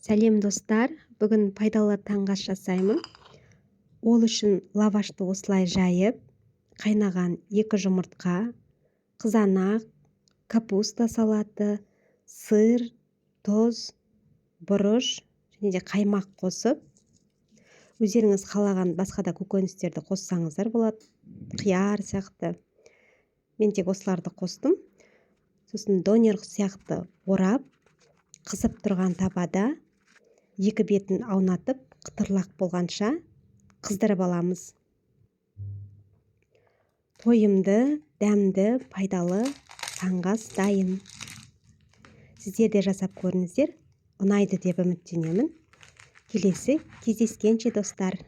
Сәлем, достар! Бүгін пайдалы таңғы ас жасаймын. Ол үшін лавашты осылай жайып, қайнаған екі жұмыртқа, қызанақ, капуста салаты, сыр, тұз, бұрыш және де қаймақ қосып, өздеріңіз қалаған басқа да көкөністерді қоссаңыздар болады, қияр сияқты. Мен тек осыларды қостым. Сосын донер сияқты орап, қызып тұрған табада екі бетін аунатып, қытырлақ болғанша қыздырып аламыз. Тойымды, дәмді, пайдалы таңғы ас дайын. Сіздер де жасап көріңіздер, ұнайды деп үміттенемін. Келесі кездескенше, достар!